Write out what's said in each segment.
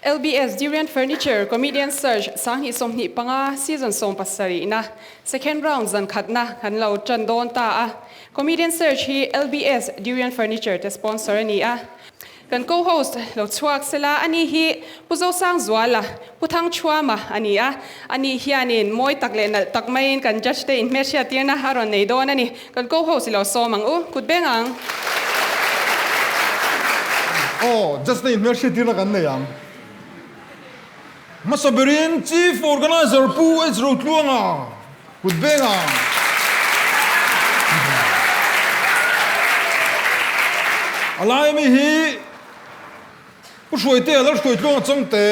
LBS Durian Furniture Comedian Search 2025 Season 17 na Second Round zan khatna kan lo tan dawn ta a. Comedian Search hi LBS Durian Furniture te sponsor a ni a. Kan co-host lo chhuak sela ani hi Pu Zosangzuala, Pu Thangchhuama a ni a. Ani hianin mawi tak leh nalh tak maiin kan judge te inhmelhriattirna a rawn nei dawn a ni. Kan co-host i lo sawm ang u, kut beng ang. Aw, judge te inhmelhriattirna kan nei ang. Hmasa berin Chief Organiser Pu H Rotluanga kut beng ang. A lai ami hi Pu Hruaitea Lalhruaitluanga Changte.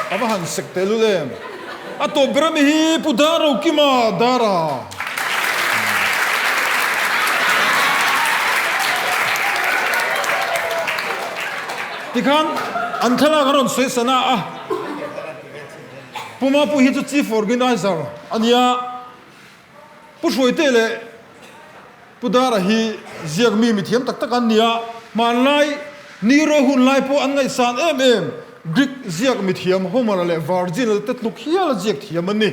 A va han sek teh lul em. A tawp ber ami hi Pu Darokima Dara. Tikhan an thlalak a rawn sawi sana a. Pu Mapu hi chu Chief Organiser a nia. Pu Hruaite leh Pu Dara hi ziak mi mithiam tak tak an ni a, hmanlai Nero hun lai pawh an ngaihsan em em Greek ziak mithiam Homer leh Virgil te tluk hial a ziak thiam an ni.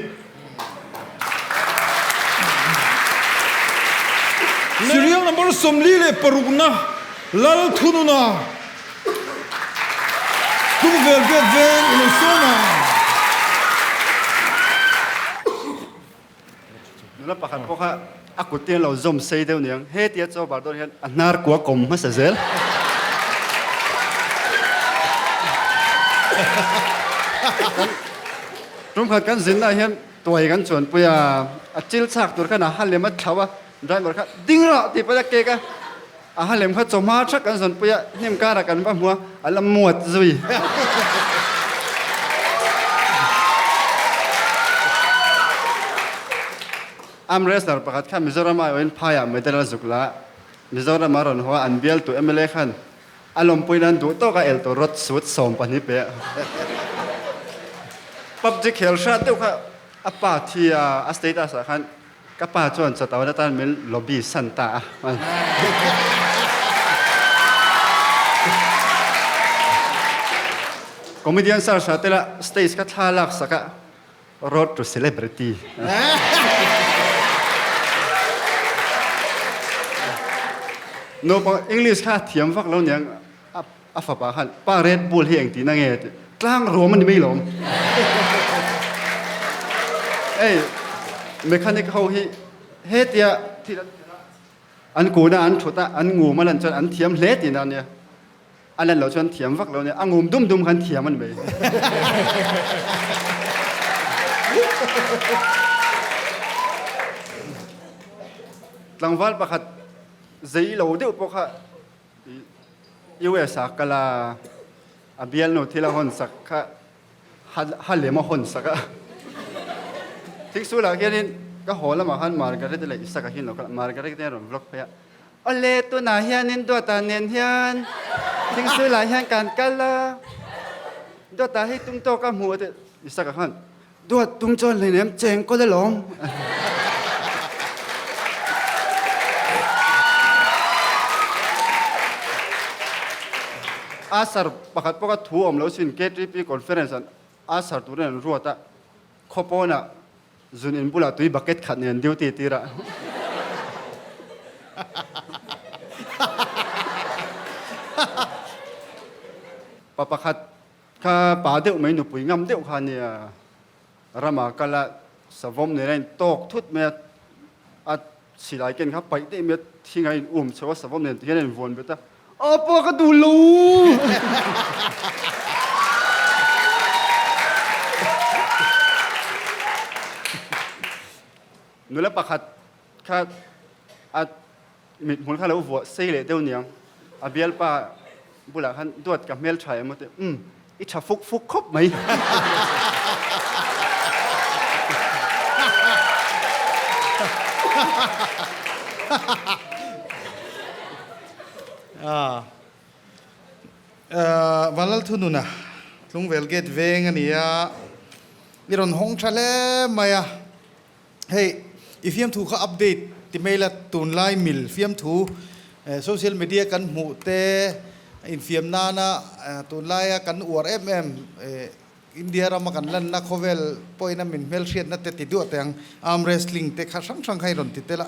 Serial number 46 na Lal Thununa Tlungvel Gate Veng i lo sawm ang. Nula pakhat pawh kha a kut te lo zawm sei deuh niang. He tia chaw bar dawn hian a hnar kua kawm hmasa zel. Tum khat kan zinna ah hian tuai kan chuanpui a, a chil chak tur khan a ha lem a thlau a, driver kha ding rawh tih pawh a kek a, a ha lem kha chawhma thak kan zawnpui a, hnim karah kan va hmu a, a la muat zui. Arm wrestler pakhat kha Mizoram aiawhin phaiah medal a zuk la a, Mizoram a rawn haw a, an bialtu mla khan A lawmpui nan duh tawk a el tur rawt sut 12 pe a. PUBG khel hrat deuh kha a pa thi a, a status ah khan ka pa chuan chatawn atan min lobby san ta a. Comedian search ah tela stage kha thla lak sak a, Road to Celebrity. Naupang English kha thiam vak lo niang a fapa khan pa Red Bull hi eng tihna nge ti tlang ruam a ni mai lawm. Ei mechanic ho hi hetia thil an an kuna an thut a an ngum a lan chuan an thiam hle tihna a nia. A lan loh chuan thiam vak lo nia, a ngum dum dum khan thiam a ni mai. Tlangval pakhat zei lo deuh pawh kha US ah kal a, a bialnu thil a hawn sak kha ha lem a hawn sak a. Thingsulah khianin ka haw lamah khan Margaret leh Isaka hi an lo kal a, Margaret te a rawn vlog phei a. Awle, tunah hianin Duata nen hian thingsuilah hian kan kal a, Duata hi tum tawk a hmuh a ti. Isaka khan, Duat, tum chuan hleinem cheng kawl alawm. Asar pakhat pawh kha thu awm lo sin KTP conference an asar turin an ruat a, khaw pawnah Zun in bulah tui bucket khat nen duty tir a. Pa pakhat kha pa deuh mai nupui ngam deuh kha nia rama kal a savawm nen a in tawk thut mai a, a silai ken kha paih daih mai a thing a in um chho a savawm nen tihian a in vuan bet a, a pa ka duh lo. Nula pakhat kha a mithmul kha lo vuah sei leh deuh niang a bialpa bulah khan duat ka hmel tha em aw umm i tha fuk fuk khawp mai. Vanlal Thununa Tlungvel Gate veng a ni a, i rawn hawng tha hle mai a. Hei, I fiamthu kha update ti mai la, tunlai mil fiamthu social media kan hmuh te infiam nana tunlaia kan uar em em India rama kan lanna khawvel pawhin a min hmelhriatna te ti duah teh ang, arm wrestling te kha hrang hrang kha i rawn ti tel a,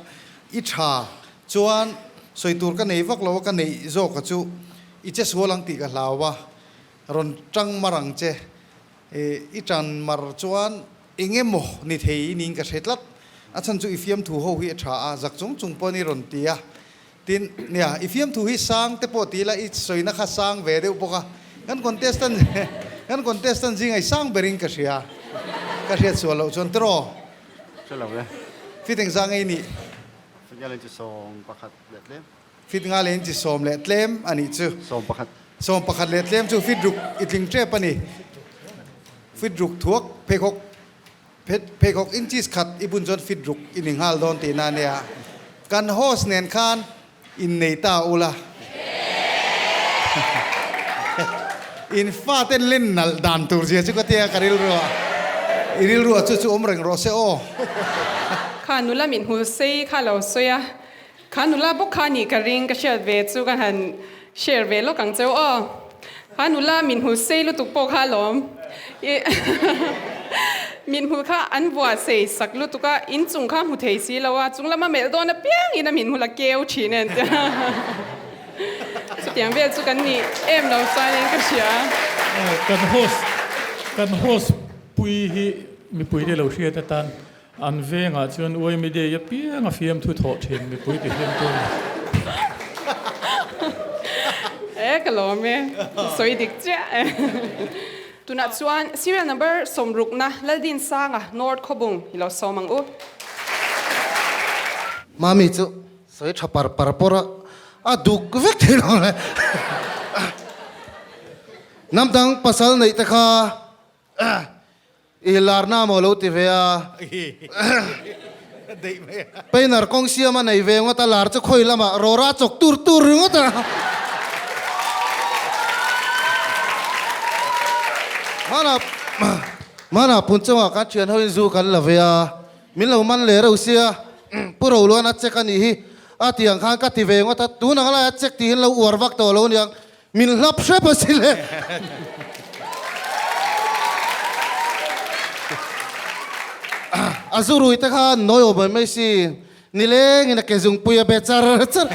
i tha chuan sawi tur ka nei vak lo a, ka neih zawka chu i che sual ang tih ka hlau a, rawn tang mar ang che, i tan mar chuan eng emaw ni thei i niin ka hre tlat, a chhan chu i fiamthu ho hi a tha a, zak chung chung pawhin i rawn ti a, Tin, nia, i fiamthu hi sang te pawh ti ila, i sawina kha sang ve deuh bawk a, kan contestant kan contestant zingah i sang berin ka hria, ka hriat sual loh chuan tiraw? Hre lo e. Fit engzah nge i nih? Fit nga leh inchi 11 leh tlem. Fit nga leh inchi sawm leh tlem a nih chu. 11. 11 leh tlem chu fit ruk i tling tep a ni. Fit ruk thuak pheikhawk Pheikhawk inches khat i bun chuan fit ruk i ni nghal dawn tihna a nia. Kan host nen khan innei ta ula. In fate len nalh dan tur zia chu ka tia ka rilru ah. I rilru ah chu chu awm reng rawh se aw. Kha nula min hmu sei kha lo sawi a, Kha nula bawk kha nih ka ring ka hriat ve chu ka han share ve lawk ang cheu aw. Kha nula min hmu sei lutuk pawh kha alawm. I min hmu kha an vuah sei sak lutuk a, in chung kha hmu thei si lo a, chung lama melh dawn apiang in a min hmu la keu thin e an ti a. Chutiang vel chu kan nih em lo chuanin ka hria. Kan host kan host pui hi mipui te lo hriat atan An vengah chuan Uaimi Day apiang a fiamthu thawh thin mipui ti hlim tur. E ka lawm e, sawi dik chiah e. Tunah chuan serial number sawmrukna Laldinsanga North Khawbung i lo sawm ang u. Mami chu sawi tha par par pawr a, a duk vek thei lo le. Hnam dang pasal neih te kha I larna maw lo ti ve a. Painter kawng siam a nei ve ngawt a, lar chu khawi lamah rawra chawk tur tur ringawt a. Hmanah hmanah Punchawngah kan thian hoin zu kan la ve a, min lo man leh reuh sia, Pu Roluan a check a nih hi a ti ang khan ka ti ve ngawt a, tun ang laiah check tihin lo uar vak tawh lo aniang, Min hlap hrep a si le. A zu rui te kha an nawi awm mai mai si. Nilengin a ke zungpui a be char char.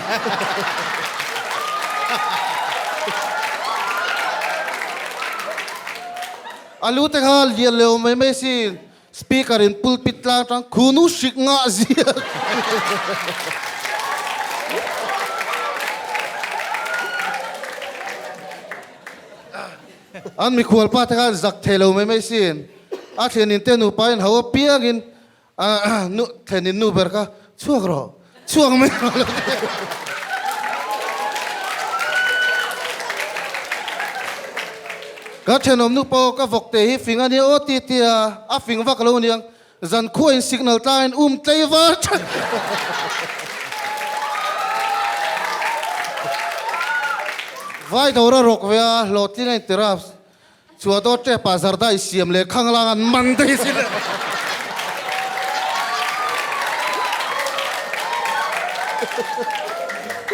A lu te kha lian leh awm mai mai si. Speaker in pulpit tlang tang khunu hrik ngah ziak. An mikhual pa te khan zak thei lo mai mai sin. A thlen in te nupa in ho apiang in nu thlen in nu ber kha chhuak rawh chhuak mai rawh lo ti. Ka thenawm nu pawh ka vawk te hi fing a nia aw ti ti a, a fing vak lo aniang, zan khua in signal tlangin um tlei var that. Vai dawr a rawk ve a, hlawhtling a inti rap. Chua dawt tep ah zarda i siam leh khanglang an man te hi si le.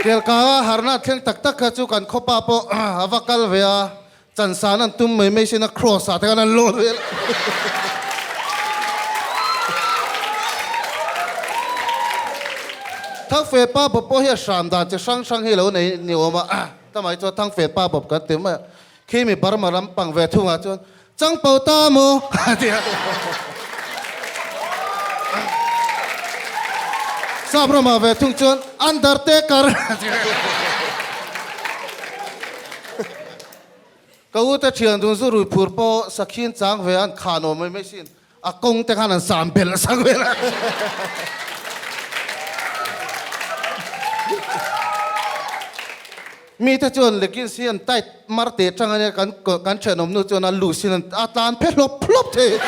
Kelkanga harna thleng tak tak kha chu kan khawpa pawh a va kal ve a, chansan an tum mai mai sin a cross ah te khan an lawn vel. Thangfe pa bawp pawh hi a hram dan chi hrang hrang hi lo nei ni awm a, tamai chuan Thangfe pa bawp kan ti mai a. Khi mi Burma ram pang ve thungah chuan Changpo ta maw? a ti a. Sap ramah ve thung chuan Undertaker a ti a. Ka u te thian dun zu rui phur pawh sakhin chang ve an khan awm mai mai sin. A kawng te khan an sam belh sak vel a. Mi te chuan leggings hi an tight mar teh tang a nia, kan kan thenawm nu chuan a loose in a tlan phe hlawp hlawp thei.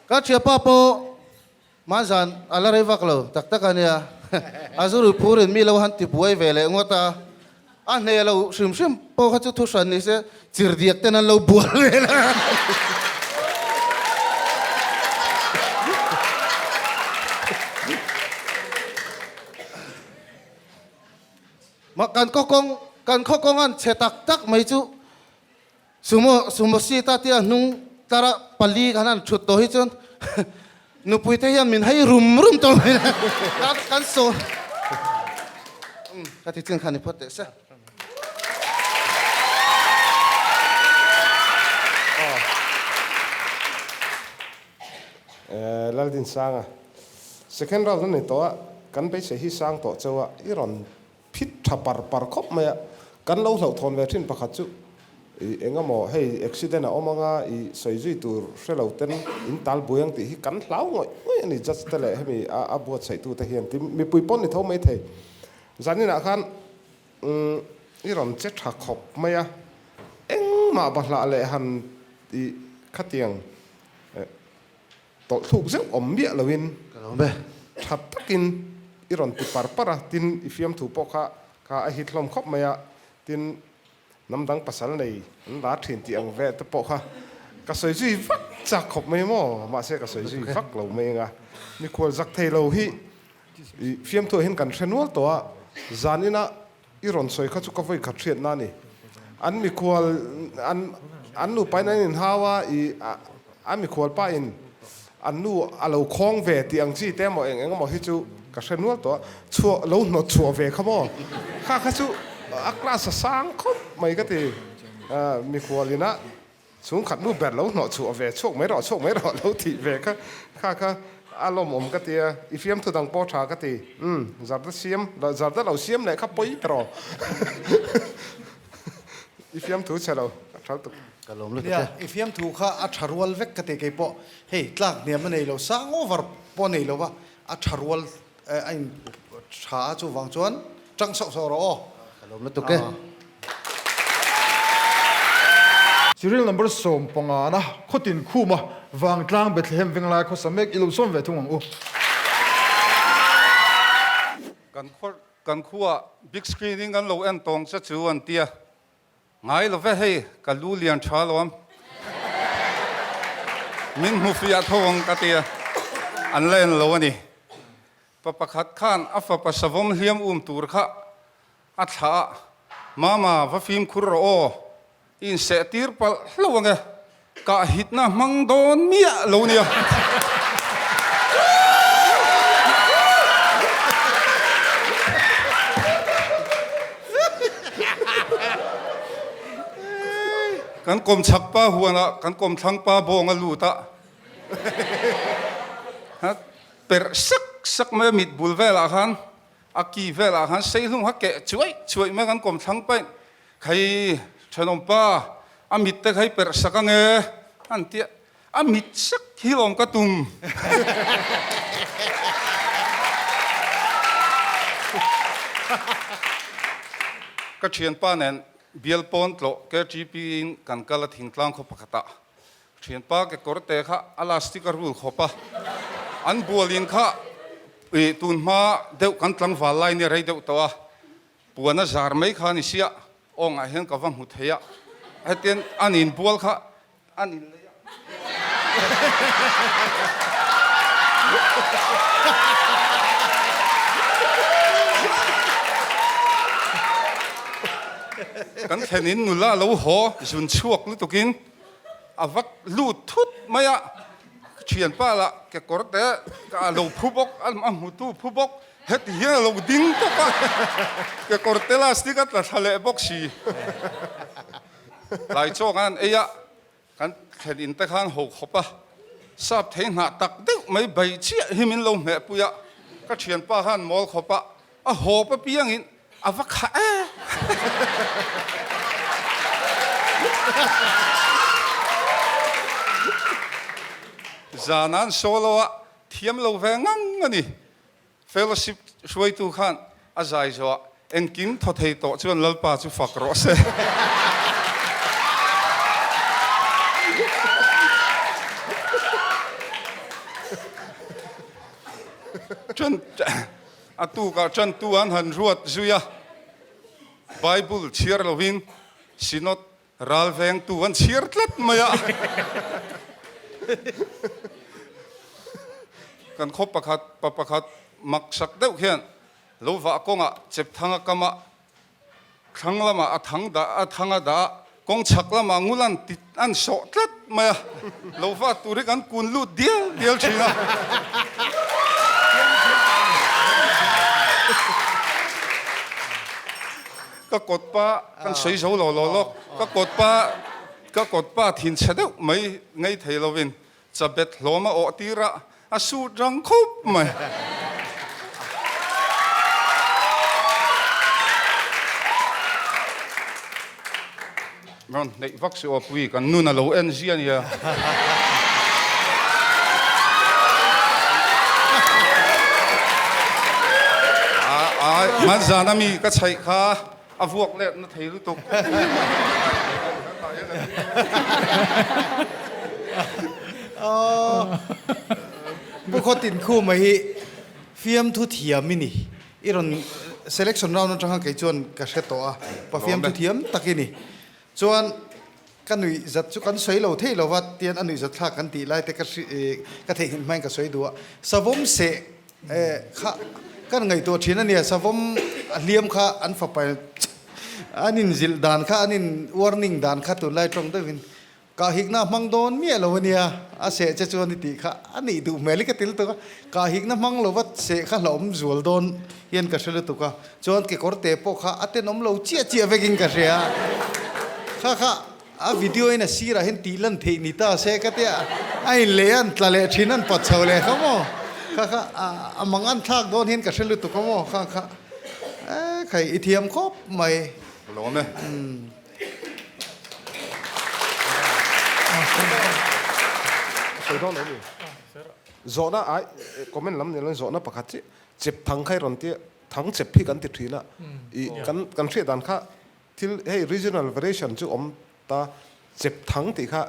Ka thianpa pawh Hmanzan a la rei vak lo tak tak a nia, a zu rui phur in mi lo han ti buai ve leh ngawt a. A hneh lo hrim hrim pawh kha chu thu hran ni se, chirdiak ten an lo bual vel a. Mah kan khaw kawng, kan khaw kawng an chhe tak tak mai chu Sumo, sumo seat a tia hnung tlara pali khan an thut tawh hi chuan nupui te hian min hei rum rum tawh mai a, kan kan sawi umm ka ti chin khan i phawt teh se. Laldinsanga, Second round a ni tawh a, kan beisei hi sang tawh cheu a, i rawn Phit tha par par khawp mai a, kan lo hlauhthawn ve thin pakhat chu i eng emaw hei accident a awm anga i sawi zui tur hre lo ten in tal bui ang tih hi kan hlau ngawih ngawih a ni judge te leh hemi a a buatsaih tu te hian tin mipui pawn ni tho mai thei. Zaninah khan umm i rawn che tha khawp mai a, engmah bahlah leh han i khatiang eh Tawlh thluk zeuh awm miah loin tha takin i rawn ti par par a, tin i fiamthu pawh kha kha a hit hlawm khawp mai a, tin hnam dang pasal nei an la thin tih ang ve te pawh kha ka sawi zui vak chak khawp mai maw, mahse ka sawi zui vak lo mai anga mikhual zak thei lo hi i fiamthu ah hian kan hre nual tawh a, zan inah I rawn sawi kha chu ka vawi khat hriatna a ni. An mikhual an an nupain an inhau a, i a mikhual pa in an nu a lo khawng ve tih ang chi te emaw eng eng emaw hi chu ka hre nual tawh a, chhuah lo hnawt chhuah ve kha maw? Kha kha chu a class a sang khawp mai ka ti. Mikhual ina Chhungkhat nu ber lo hnawh chhuah ve chhuak mai rawh chhuak mai rawh lo tih ve kha kha kha a lawmawm ka ti a, i fiamthu dang pawh tha ka ti. Umm zarda siam zarda lo siam leh kha pawi ta rawh. I fiamthu chhe lo a tha lutuk. Ka lawm lutuk e. Nia, i fiamthu kha a tha rual vek ka ti kei pawh. Hei tlak hniam a nei lo, sang over pawh a nei lo va, a tha rual a in tha a chuvang chuan tang sauh sauh rawh aw. Ka lawm lutuk e. Serial number 15 na khawtin khuma Vangtlang Bethlehem Venglai khawsa mek i lo sawm ve thung ang u. Kan khaw kan khuaa big screen in kan lo en tawng che chu an tia. Ngai lo ve hei, ka lu lian tha lo am. Min hmu fiah tho ang ka tia, an la en lo a ni. Pa pakhat khan a fapa savawm hliam um tur kha a thlah a, Mama, va fimkhur rawh aw, i inseh tir palh hlauh ang e. Kah hitna hmang dawn miah lo nia. Kan kawmchhak pa huanah kan kawmthlang pa bawng a lut a, perh sak sak mai a mit bul velah khan a ki velah khan seihlung kha keh chuaih chuaih mai kan kawmthlang paih Khai thenawm pa, a mit te khai perh sak ange an tia, a mit sak hi lawm ka tum. Ka thianpa nen bial pawn tlawh KTP in kan kal a thingtlang khaw pakhatah thianpa kekawr te kha a lastic a rul khawp a, an bualin kha tun hma deuh kan tlangval lai nia rei deuh tawh a, Puan a zar mai kha a ni sia, awngah hian ka va hmu thei a, hetiang an inbual kha an inlei a. Kan thlen in nula a lo haw zun chhuak lutukin a va lut thut mai a, thianpa lah kekawr te a lo phu bawk, a hmutu phu bawk. Heti hian a lo ding tawp a, kekawr te lastic a tla thla leh bawk si. Tlai chaw khan an ei a, kan thlen in te khan ho khawp a, sap thei hnah tak deuh mai bai chiah hi min lo hmeh pui a, ka thianpa khan mawl khawp a, a hawp apiangin a va khah e. Zan an solo a, thiam lo ve ngang a ni. Fellowship hruaitu khan a zai zawh ah engkim thaw thei tawh chuan Lalpa chu fak rawh se. Ṭan a tukah ṭantu an han ruat zui a. Bible chhiar lovin Synod ral vengtu an chhiar tlat mai a. Kan khaw pakhat pa pakhat mak sak deuh khian lo vah kawngah Chepthanga kamah Thlang lamah a thang dah a thang a dah a, kawng chhak lamah ngul an ti an sawh tlat mai a, lo va tur hi kan kun lut dial dial thin a. Ka kawt pa kan sawi zo lo lo lawk, ka kawt pa ka kawt pa thinchhe deuh mai ngei thei lovin Chabet hlawm a awh tir a, a sut rang khawp mai. Rawn hneih vak si aw pui, kan nun a lo en zia nia. A, hmanzan a mi ka chhaih kha a vuak let na thei lutuk. Pu Khawtin Khuma hi fiamthu thiam i ni. I rawn selection round atanga kei chuan ka hre tawh a, pa fiamthu thiam tak i ni. Chuan ka nuih zat chu kan sawi lo thei lo va, tian a nuih zat thlak kan tih lai te ka ka theihnghilh hmain ka sawi duh a. Savawm seh kha kan ngaihtuah thin a nia, savawm a hliam kha an fapa an inzilh dan kha an in warning dan kha tunlai tawng deuhin Kah hikna a hmang dawn miah lo a nia, a seh che chuan i tih kha a nih duh hmel i ka til tuk a, kah hikna hmang lova seh kha hlauhawm zual dawn hian ka hre lutuk a, chuan kekawr te pawh kha a tenawm lo chiah chiah vekin ka hria, kha kha a video in a sirah hian tih lan theih ni ta se ka tia, a inlei a an tla leh thin an pawt chho leh kha maw, kha kha a mang an thlak dawn hian ka hre lutuk a maw kha kha e khai i thiam khawp mai. Lawm e. Sawi dawn lo ni. Zawhna ai comment lam ni lo zawhna pakhat chi chep thang kha i rawn tia thang chep hi kan ti thin a i kan kan hriat dan kha thil hei regional variation chu awm ta chep thang tih kha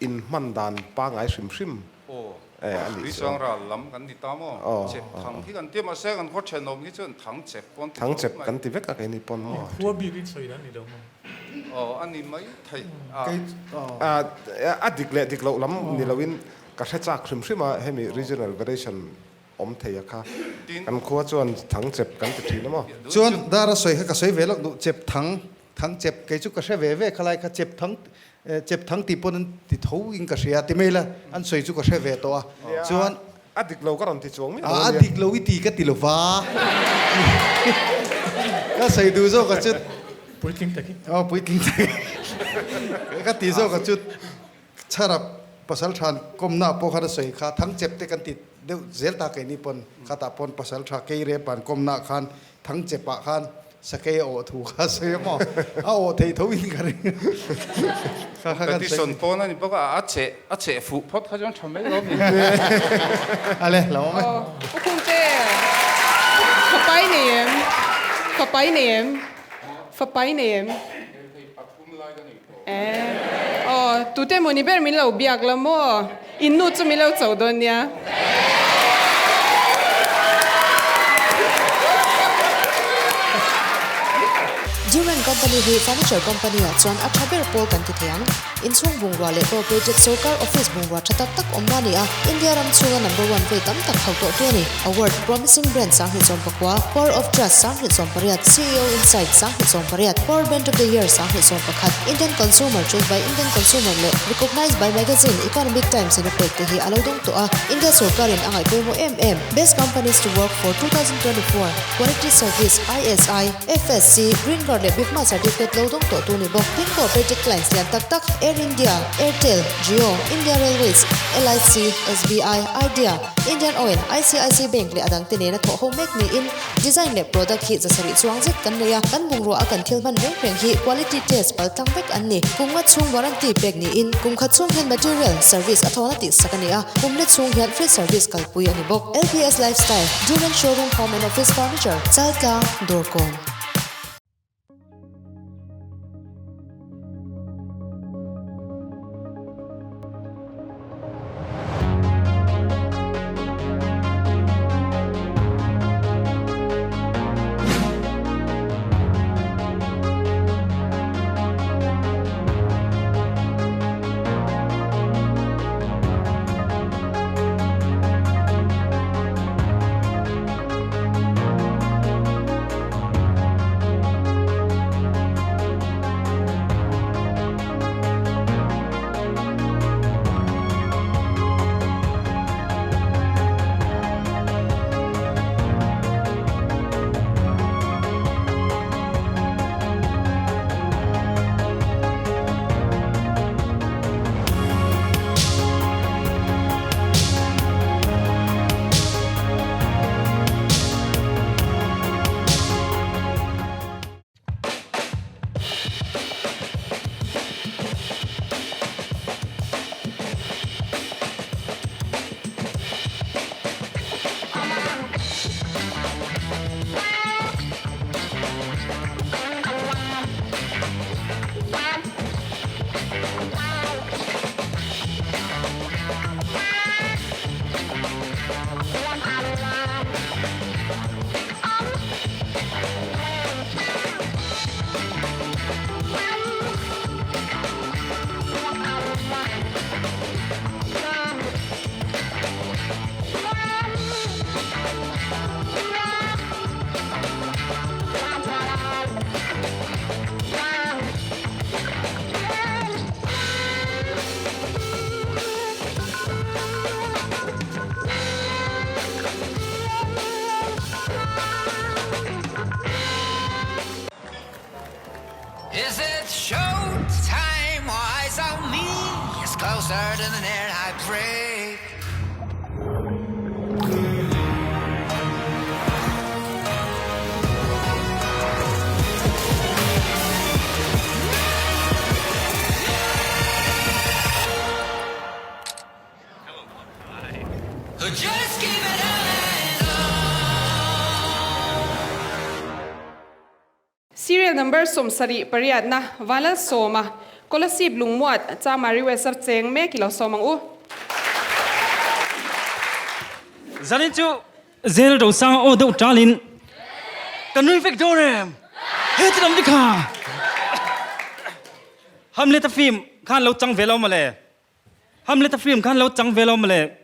In hman dan pangai hrim hrim e a nih chu. Tuichuang ral lam kan ni ta maw? Chep thang hi kan ti a, mahse kan khaw thenawm hi chuan thang chep pawn ti Thang chep kan ti vek a keini pawn maw? Khua bik in sawi dan ni lo maw? Aw a ni mai thei a. A dik leh dik loh lam ni loin ka hre chak hrim hrim a, hemi regional variation awm thei a kha. Kan khua chuan thang chep kan ti thin a maw? Chuan dar a sawi kha ka sawi ve lawk duh, chep thang Thang chep kei chu ka hre ve ve khalai kha chep thang chep thang tih pawn an ti tho in ka hria ti mai la an sawi chu ka hre ve tawh a chuan a dik lo ka rawn ti chuang miah lo a dik lo i ti ka ti lo va ka sawi duh zawk a chu puitling takin aw puitling takin ka ti zawk a chu Chhara pasal than kawmna pawh khan a sawi kha thang chep te kan ti deuh zel ta keini pawn khatah pawn pasal tha kei rep an kawmna khan thang chep ah khan sakei a awh thu kha a sawi a maw a awh thei tho in ka ring kha kha kan sawi Ka pawn a ni bawk a a cheh a cheh fuh phawt kha chuan tha mai lo mi ale lo awm e. U Khumte fapai nei em fapai nei em fapai nei em. Eh, aw, tute emaw ni ber min lo biak la maw? In nu chu min lo cho dawn nia. Duran Company hi furniture company ah chuan a tha ber pawl kan ti thei ang. Inchhung bungrua leh corporated sorkar office bungrua tha tak tak awmna a ni a, India ram chhunga number one vei tam tak hauh tawhtu a ni. Award, Promising Brand 2019, Power of Trust 2018, CEO Insight 2018, Power Brand of the Year 2021, Indian Consumer Choice by Indian Consumer leh Recognized by Magazine Economic Times in a pek te hi a lo dawng tawh a, India sorkarin a ngaih pawimawh em em. Best Companies to Work for 2024, Quality Service, ISI, FSC, Green Guard leh Bifma Certificate lo dawng tawhtu ni bawk. Tin Cooperative Clients lian tak tak Air India, Airtel, Jio, India Railways, LIC, SBI, Idea, Indian Oil, ICIC Bank leh a dangte nena thawh ho mek niin design leh product hi zasarih chuang zet kan nei a, kan bungrua a kan thil hman reng reng hi quality test pal tlang vek an ni. Kum nga chhung warranty pek niin kum khat chhung hian material, service a thawhna tih sak a ni a, kum let chhung hian free service kalpui a ni bawk. LPS Lifestyle, Duran Showroom Home and Office Furniture, Chaltlang, Dawrkawn. Closer to the net I break. Just keep it hanging on. Serial number 70 pariatna Vanlalsawma, Kolasib Lungmuat, Chamari West a cheng mek i lo sawm ang u. Zanin chu zel rosang aw deuh talin ka nui vek dawn em? He ti lam dikha. Hamlet a film khan lo chang ve lo mawle. Hamlet a film khan lo chang ve lo mawle.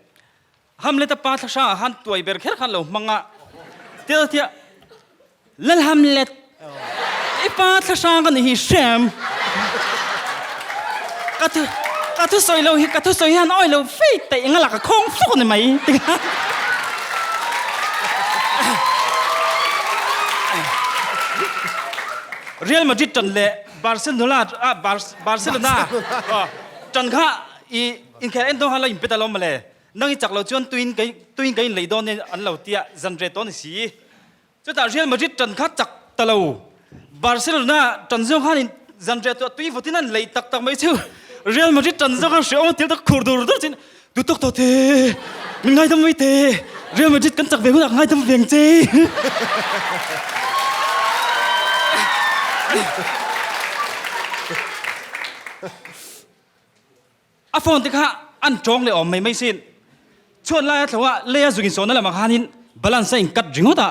Hamlet a pa thlahra ah khan tuai ber kher khan lo hmang a. Tia tia Lal Hamlet i pa thlahrang ka nih hi hrem. Ka thu ka thu sawi lo hi ka thu sawi hian awi lo fei teih eng a lak a khawng fuk a ni mai ti khan. Real Madrid tan leh Barcelona ah Barcelona tan kha i inkhel en dawn khan lo inpe ta lo mawle. Nang i chak lo chuan tuin ka tuin ka inlei dawn e an lo tia zan re tawn a si. Chutah Real Madrid tan kha chak ta lo. Barcelona tan zawng khan in zan re tuah tui vawtin an lei tak tak mai chu. Real Madrid tan zawng khan hreawm thil tak khur dur dur chin duh tawk tawh te min ngaidam mai te Real Madrid kan chak ve hunah ka ngaidam veng che. A phone te kha an tawng leh awm mai mai sin. Chhuat laia thlo ah leia zuk insawhna lamah khanin balance a in cut ringawt a.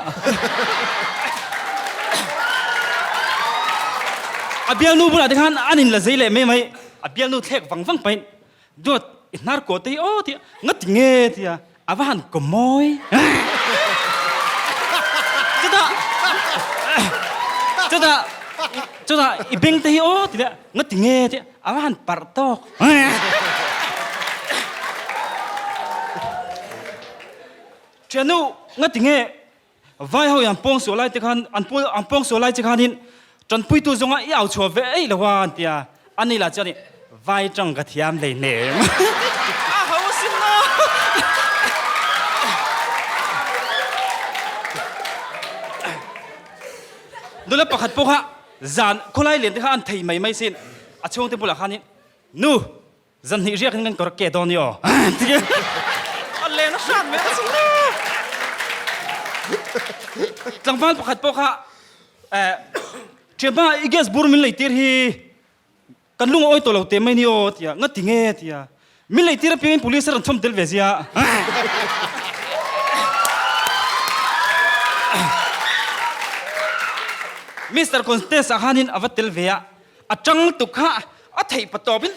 A bialnu bulah te khan an in la zei leh mai mai. A bialnu thlek vang vang pahin Duat i hnar kuah te hi aw tia nga ti nge tia a va han kaw mawi. Chutah chutah chutah i beng te hi aw tia nga ti nge tia A va han parh tawk. Thiannu nga ti nge vai ho in an pawng sual lai te khan an pawl an pawng sual lai che khanin tanpuitu zawnga i au chhuah ve eih lo a an tia ani lah chuan vai tang ka thiam hlei hnem a ho sin a. Nula pakhat pawh kha Zan khawlai lian te kha an thei mai mai sin a chhungte bulah khanin nu zan hnih riak in kan kawr ke dawn i aw ti a len a hran mai a sin tlangval pakhat pawh kha thianpa i gas bur min lei tir hi Kan lung a awi tawh lo teh mai ni aw tia, nga ti nge tia. Min lei tir apiangin police a rawn chhawm tel ve zia. Mister Contest ah khanin a va tel ve a, a tang lutuk kha a theih pa tawpin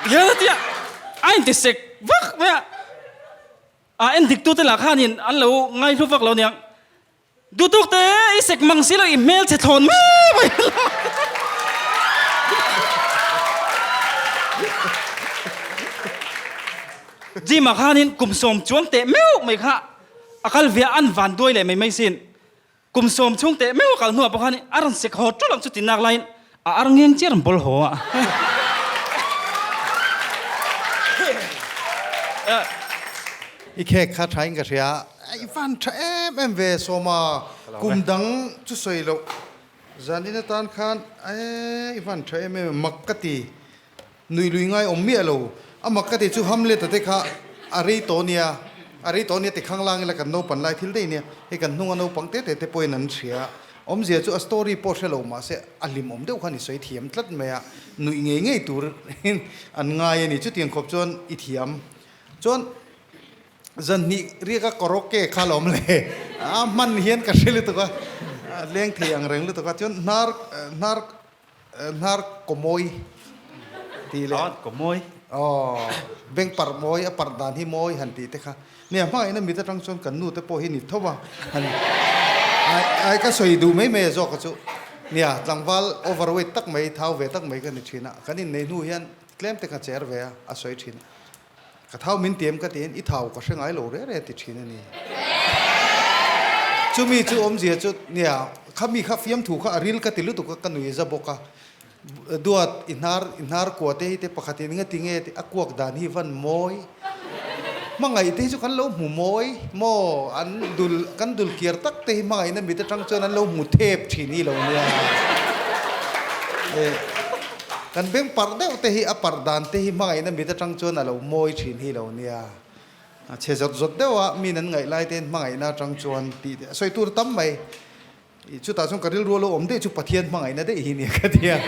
tia tia a inti sek vak mai a. A endik tute lah khanin an lo ngaihlu vak lo niang. Duhtuk te i sek mang si lo i hmel chhe thlawn mai mai lo. Gym ah khanin kum sawm chuang teh meuh mai kha a kal ve a an van duai leh mai mai sin. Kum sawm chhung teh meuh a kal hnuah pawh khanin a rawn sek haw ṭawlh ang chu ti nak laiin a ar ngeng chiar an bawl haw a. I khek kha tha in ka hria. I van tha em em ve Sawma kum dang chu sawi loh zanin atan khan e i van tha em em mak ka ti nui lui ngai awm miah lo a mak ka ti chu Hamlet a te kha a rei tawh nia a rei tawh nia ti khang lang ila kan naupan lai thil daih nia hei kan hnunga naupang te te te pawhin an hria awmzia chu a story pawh hre lo mahse a hlim awm deuh khan i sawi thiam tlat mai a nuih ngei ngei tur in an ngai a ni chutiang khawp chuan i thiam chuan Zan hnih riak a karaoke kha lo awm le a hman hian ka hre lutuk a leng thei ang reng lutuk a chuan hnar hnar hnar kawmawi tih leh kawmawi aw beng parh mawi a parh dan hi mawi han tih te kha nia hmangaihna mit atang chuan kan nu te pawh hi ni tho a han ai ai ka sawi duh mai mai a zawk a chu nia tlangval overweight tak mai thau ve tak mai ka ni thin a kan inneih hnu hian tlem te ka cher ve a a sawi thin a. Ka thau min ti em ka tiin i thau ka hre ngai lo re re ti thin a ni. Chumi chu awmzia chu nia khami kha fiamthu kha a ril ka ti lutuk a ka nui za bawk a. Duat, i hnar, i hnar kua te hi te pakhatin nge ti nge tih a kuak dan hi van mawi. Hmangaih te hi chu kan lo hmu mawi maw? An dul, kan dul kiar tak te hi hmangaihna mit atang chuan an lo hmu thep thin hi lo nia. Eh, kan beng parh deuh te hi a parh dan te hi hmangaihna mit atang chuan a lo mawi thin hi lo nia. A chhe zawt zawt deuh a, min an ngaih lai te hmangaihna atang chuan tih te a sawi tur tam mai. I chutah chuan ka rilru a lo awm daih chu Pathian hmangaihna daih hi nia ka ti a,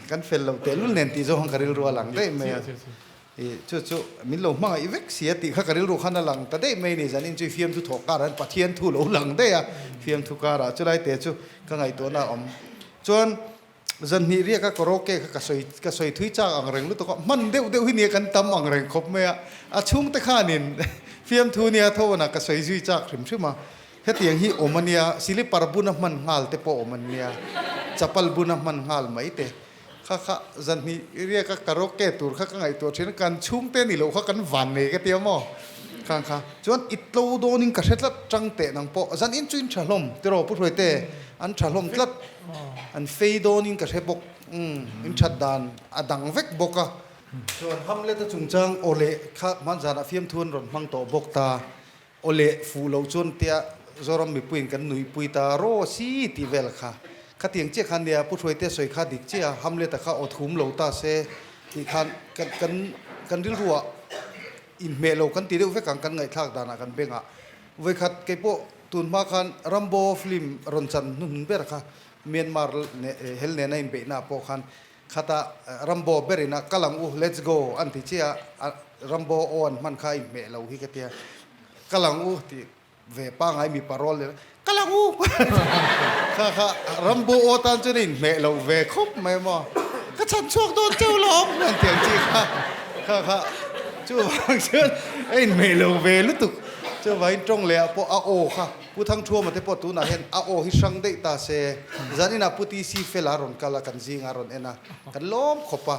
kan fel loh tehlul nen tih zawng khan ka rilru a lang daih mai a, i chu chu min lo hmangaih vek si a tih kha ka rilru khan a lang ta daih mai a ni, zanin chu i fiamthu thawh karah hian Pathian thu lo lang daih a, fiamthu karah chulai te chu ka ngaihtuahna a awm chuan. Zanhnih riak a karaoke kha ka sawi ka sawi thui chak ang reng lutuk a, hman deuh deuh hi nia kan tam ang reng khawp mai a, a chhungte khanin fiamthu nia tho a ka sawi zui chak hrim hrim a, hetiang hi awm a nia, silipar buna hman nghal te pawh awm an nia, chapal buna hman nghal mai te kha kha zanhnih riak a karaoke tur kha ka ngaihtuah thin a, kan chhungte ni loh kha kan van nei ka tia maw khang kha chuan i tlo dawnin ka hre tlat tang teh nang pawh zanin chu in tha hlawm tiraw Pu Hruaite an tha hlawm tlat. An fei dawnin ka hre bawk. Umm, in that dan a dang vek bawk a. Chuan Hamlet-a chungchang aw leh kha hmanzanah fiamthu an rawn hmang tawh bawk ta. Aw leh fuh loh chuan tia Zoram mipuiin kan nuihpui ta raw si tih vel kha. Khatiang chiah khan nia Pu Hruaite sawi kha dik chiah a, Hamlet-a kha aw thum lo ta se tih khan kan kan kan rilruah inhmeh lo kan ti deuh vek ang kan ngaihthlak danah kan bengah. Vawikhat keipawh Tun hma khan Rambo film rawn chan hnuhnun ber kha Myanmar hel nena inbeihna pawh khan khata Rambo berin a kal ang u, let's go an ti chiah a, Rambo aw an hman kha a inhmeh lo hi ka tia, kal ang u tih ve pangai mipa rawl leh kal ang u kha kha Rambo aw tan chuan a inhmeh lo ve khawp mai maw, ka chhan chhuak dawn cheu lawm an ti ang chi kha kha kha chuvang chuan a inhmeh lo ve lutuk. Chuvangin tawng leh ah pawh a aw kha Pu Thangthuama te pawh tunah hian a aw hi hrang daih ta se, zaninah Pu TC Fela a rawn kal a, kan zingah a rawn en a, kan lawm khawp a.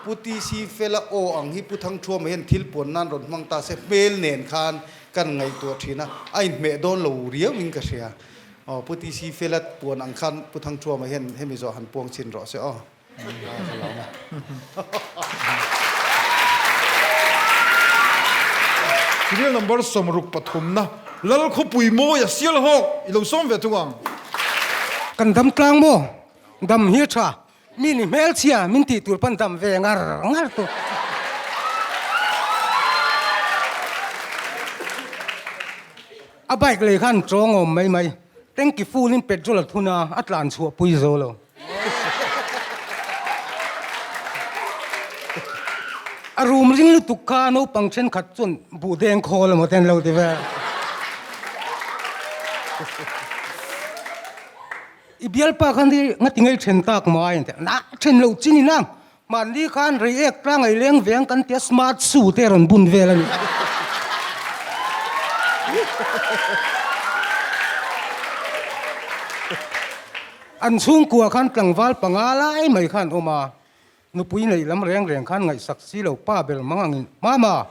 Pu TC Fela aw ang hi Pu Thangthuama hian thil puan nan rawn hmang ta se, hmel nen khan kan ngaihtuah thin a, a inhmeh dawn lo riauin ka hria. Aw Pu TC Fela puan ang khan Pu Thangthuama hian hemi zawh han puang chhin rawh se aw. Serial number 63 na Lal khawpui mawi a sial hawk i lo sawm ve thung ang. Kan dam tlang maw? Dam hi a tha. Mi ni hmelchhia min tih tur pawn dam ve ngar ngar tu. A bike lei khan tawng awm mai mai. Tanky full in petrol a thun a, a tlan chhuah pui zo lo. A rum ring lutuk kha naupang thenkhat chuan buh deng khawl emaw te an lo ti vel. I bialpa khan hi ngati ngei then tak mai an ti a, nah then loh chin in ang, mahni khan reiek tlang ei leng veng kan tia smart shoe te a rawn bun vel a ni. An chhungkua khan tlangval panga lai mai khan awm a, nupui neih lam reng reng khan ngaihsak si lo pa ber mang angin, Mama,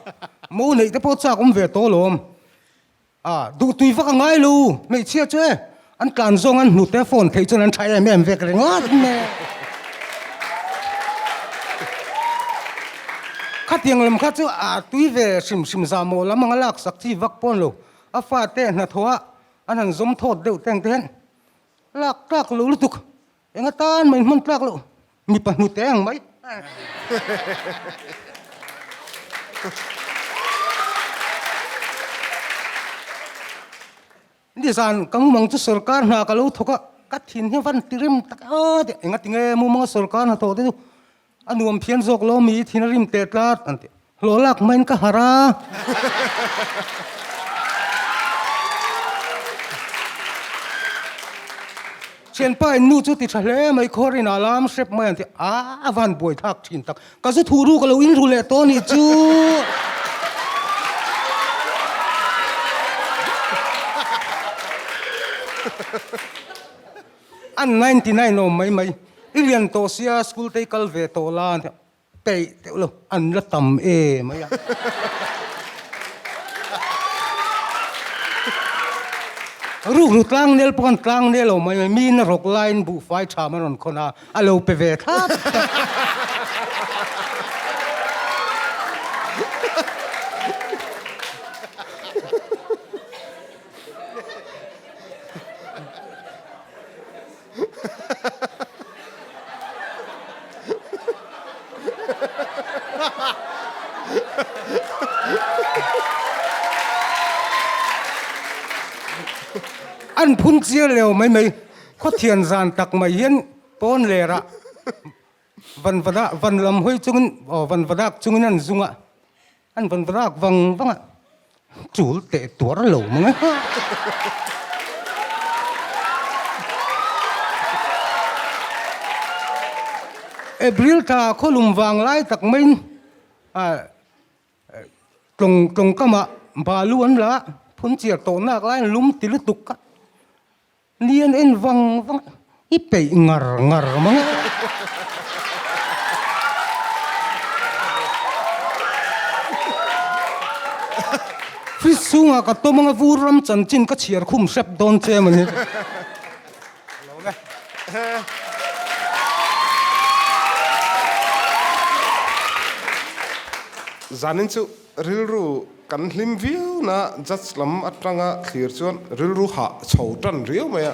mo neih te pawh chak awm ve tawh lawm. A, duhtui vak a ngai lo, hmeichhia chu e, an tlan zawng an hnute phone theih chuan an tha em em vek ringawt mai. Khatiang lam kha chu a tui ve hrim hrim zahmawh lam anga laksak chi vak pawn lo, a fate hnathawh a an han zawm thawt deuh teng te hian Lak tlak lo lutuk, eng atan mai hman tlak loh, mipa hnute ang mai. Nizan ka mumang chu sorkar hna ka lo thawk a, ka thin hi van ti rim tak a tih, enga tinge mumanga sorkar hna thawh te chu A nuam phian zawk lo mi thin a rim teh tlat an ti. Hlawh lak hmain ka harh a. Thianpa in nu chu ti tha hle mai khawr in a lam hrep mai an ti. A a van buai thlak thin tak. Ka zu thuh ru ka lo in ru leh tawh nih chu. An 99 awm mai mai. I lian tawh sia school te i kal ve tawh la an ti a, peih deuh lo, an la tam em mai a. Rukru tlangnel pawh khan tlangnel lo mai mai, miin a rawk laiin buhfai ṭham a rawn khawn a, a lo pe ve thlap thlap. An phun chiar leo mai mai, khawthian zan tak mai hian pawn lerah van vadak van lam hawi chungin aw van vadak chungin an zung a. An van rak vang vang a, chul teh tuar lo mang e. April thla khawlum vang lai tak maiin tlawng tlawngkamah balu an la a, phun chiar tawh nak laiin lum ti lutuk a. Ni an en vang vang a, i peih ngar ngar mang e. Fridge chhungah ka tawm anga vur ram chanchin ka chhiar khum hrep dawn che mawni. Zanin chu Rilru kan hlim viau na judge lam atanga thlir chuan rilru hah chho tan riau mai a,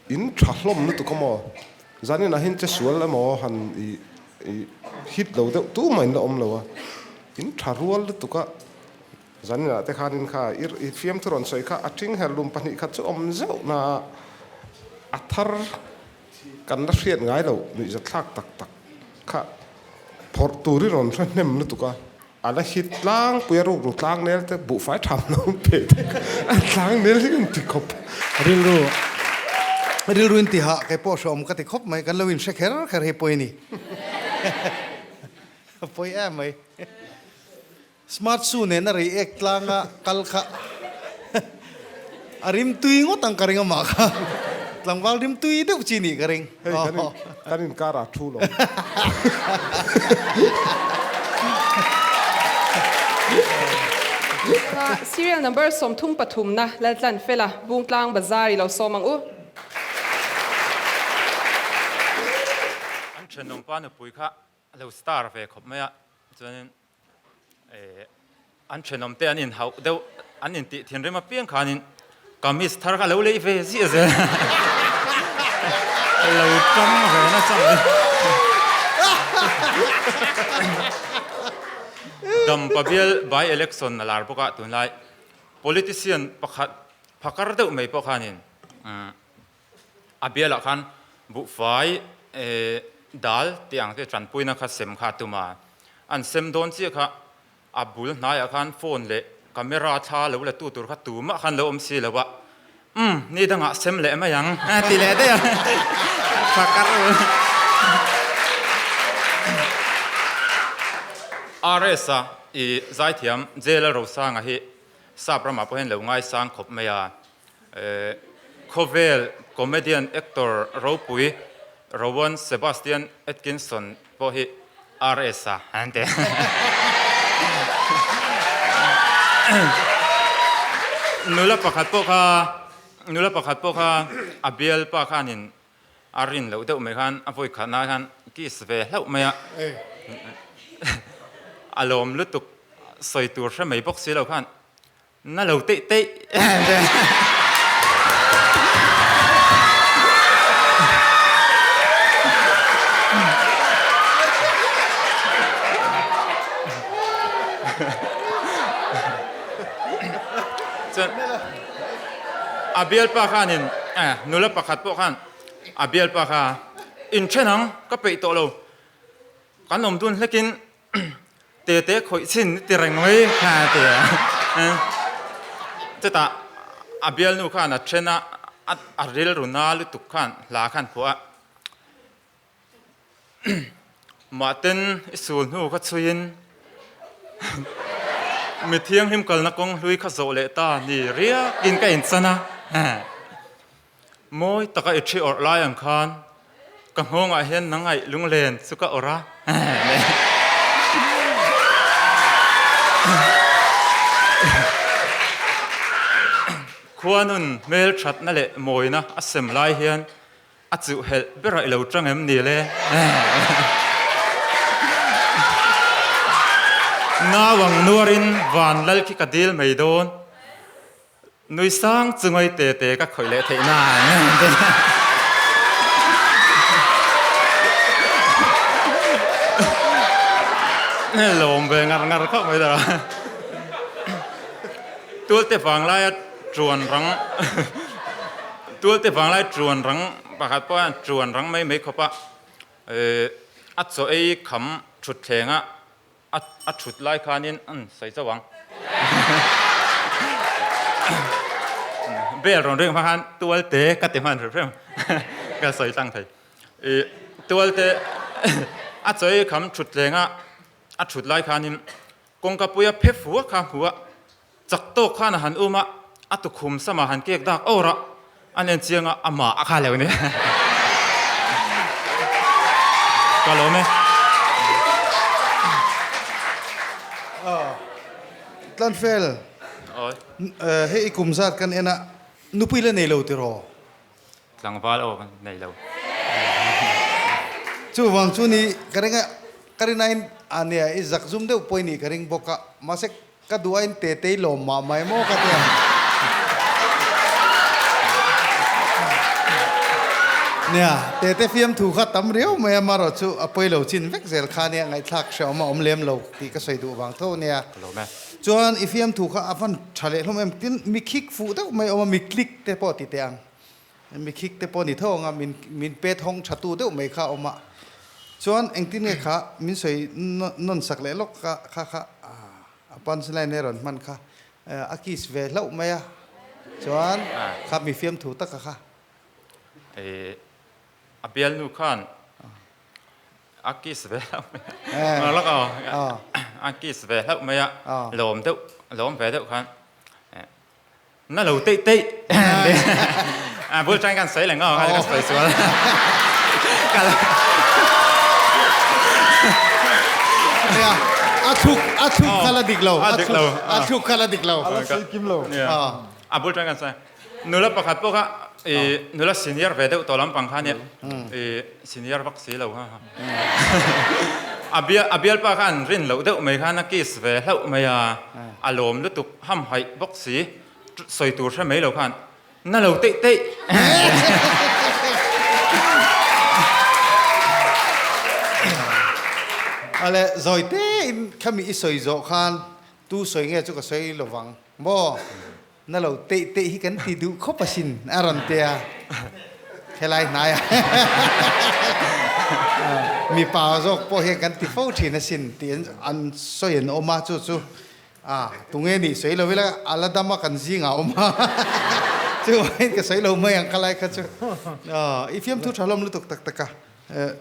in tha hlawm lutuk a maw? Zanin ah hian che sual emaw han i i hit lo deuh tu mah in la awm lo a, in tha rual lutuk a, zanin ah te khan in kha i i fiamthu rawn sawi kha a ṭing her lum 2 khat chu awm zeuh na a thar kan la hriat ngai loh nuihzathlak tak tak kha phawrh tur i rawn hre hnem lutuk a. A la hit tlangpui a rukru tlangnel te buhfai tham lo pe te a tlangnel hi kan ti khawp. Rilru rilru in tihah kei pawh hreawm ka ti khawp mai kan lo in hre kher kher hi pawi ni pawi em mai smart shoe nen a rei ek tlanga kal kha a rim tui ngawt ang ka ring amah kha tlangval rim tui deuh chi nih ka ring. Hei kan in kan inkar ah thu lo. Serial number 33 na Laltlan Fela Bungtlang Bazar i lo sawm ang u. An thenawm pa nupui kha a lo star ve khawp mai a, chuanin An thenawm te an inhauh deuh an intih thinrim apiang khanin kamis thar kha lo lei ve ziah zel lo tang ve nasa mai. Dampa bial by election a lar bawk a tunlai politician pakhat phakar deuh mai pawh khanin a bialah khan buhfai dal tih ang te tanpuina kha sem kha a tum a, an sem dawn chiah kha a bul hnaiah khan phone leh camera thla lo la tu tur kha tumah khan lo awm si lo a, umm ni dangah sem leh mai ang ti leh daih a, tha kar RS a i zaithiam Jela Rosanga hi sap ramah pawh hian lo ngaisang khawp mai a. Khawvel comedian actor ropui Rowan Sebastian Atkinson pawh hi RS a an ti. Nula pakhat pawh kha nula pakhat pawh kha a bialpa khanin a rin loh deuh mai khan a vawi khatna khan kiss ve hlauh mai a. A lawm lutuk sawi tur hre mai bawk si lo khan Na lo teih teih. Chuan a bialpa khanin nula pakhat pawh khan a bialpa kha inthen ang ka peih tawh lo kan awm dun hlekin Tete khawih chin ti reng mai kha a ti a. Chutah a bialnu khan a then a, a rilru na lutuk khan hla khan phuah a. Mahten i sul hnu kha chhuiin mi thianghlim kalna kawng hlui kha zawh leh ta ni riakin ka inchan a. Mawi taka i ṭhi awrh lai ang khan ka nghawngah hian na ngaih lunglen chu ka awrh a. Khuanun hmel thatna leh mawina a sem lai hian a chuh helh berah i lo tang em ni le? Nau ang nuarin van lal khi ka dil mai dawn. Nui sang chungai te te ka khawih leh theih nan. Lawm ve ngar ngar khawp mai ta. Tualte vanglaia tuan rang Tualte vanglai tuan rang pakhat pawh hian tuan rang mai mai khawp a, a chaw ei kham thutthleng a A thut lai khanin an sawi chauh ang. Bel rawn ring hma khan tualte ka ti hman hrim hrim ka sawi tlang thei. I tualte a chawi kham thut tlenga a thut lai khanin kawngka puia phe fua kha hmu a, chak tawk khan a han um a, a tukhum sama han kek dak awr a, an en chiang a, amah a kha lo ni. Ka lawm e. Tlanfel, hei i kum zat kan en a, nupui la nei lo tiraw? Tlangval aw kan nei lo. Chuvang chu ni ka ring a, ka rinain a nia i zak zum deuh pawh i nih ka ring bawk a, mahse ka duh ain Tetei lawm mah mai maw ka ti a. Nia, Tete fiamthu kha tam riau mai a, marawh chu a pawi lo chin vek zel kha nia ngaihthlak hrehawm a awm lem lo tih ka sawi duh vang tho nia. Chuan i fiamthu kha a van tha leh hlawm em, tin mi khik fuh deuh mai a awm a, mi click te pawh ti teh ang. Mi khik te pawh ni tho ang a, min min pe thawng tha tu deuh mai kha a awm a. Chuan engtin nge kha min sawi nawn sak leh lawk kha kha kha a punch line e rawn hman kha a kiss ve hlauh mai a. Chuan kha mi fiamthu taka kha. A bialnu khan a kiss ve hlauh mai a. Lawk aw. A kiss ve hlauh mai a, lawm deuh lawm ve deuh khan. Na lo teih teih. A bul tang kan sawi leh ngau kha ka sawi sual. Kal. Nia, a thluk a thluk kha la dik lo. A dik lo. A thluk kha la dik lo. A la sawi kim lo. A bul tang kan sawi. Nula pakhat pawh kha i nula senior ve deuh tawh lampang kha nia. I senior vak si lo ha. A bial a bialpa kha an rin loh deuh mai khan a kiss ve hlauh mai a. A lawm lutuk hamhaih bawk si. Sawi tur hre mai lo khan na lo teih teih. Ale zawi tein khami i sawi zawh khan tu sawi nge chu ka sawi lovang maw? Na lo teih teih hi kan ti duh khawp asin a rawn ti a, helai hnaiah mipa zawk pawh hian kan ti fo thin asin tih an sawi an awm a, chu chu a tunge nih sawi lo ila a la dam a kan zingah a awm a, chuvangin ka sawi lo mai ang kha lai kha chu i fiamthu tha hlawm lutuk tak tak a,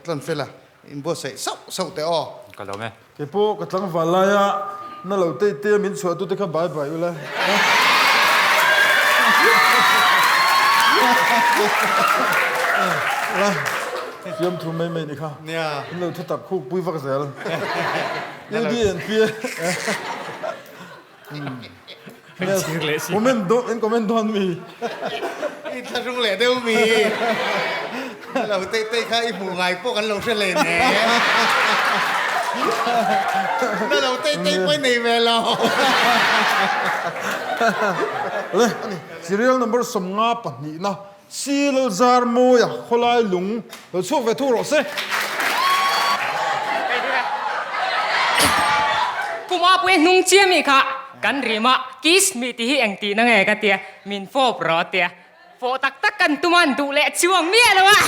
Tlanfela inbuatsaih sauh sauh teh aw. Ka lawm e. Kei pawh ka tlangval laia na lo tei te min chhuah tute kha bai bai ula. La fiamthu mai mai ni kha. Nia. In lo thu tak khuk pui vak zel. UDNP. Comment dawn in comment dawn mi. I thlahrung leh deuh mi. Lo tei tei kha i hmuh ngai pawh kan lo hre hle ne. Na lo tei tei pawh i nei ve lo. Le serial number 52 na Sil zar mawia khawlai lung lo chhuak ve thung rawh se. Kum a pui hnung chiah mi kha kan rim a, kiss mi tih hi eng tihna nge ka tia, min fawp rawh a tia. Fawh tak tak kan tum a an duh leh chuang miah lo a.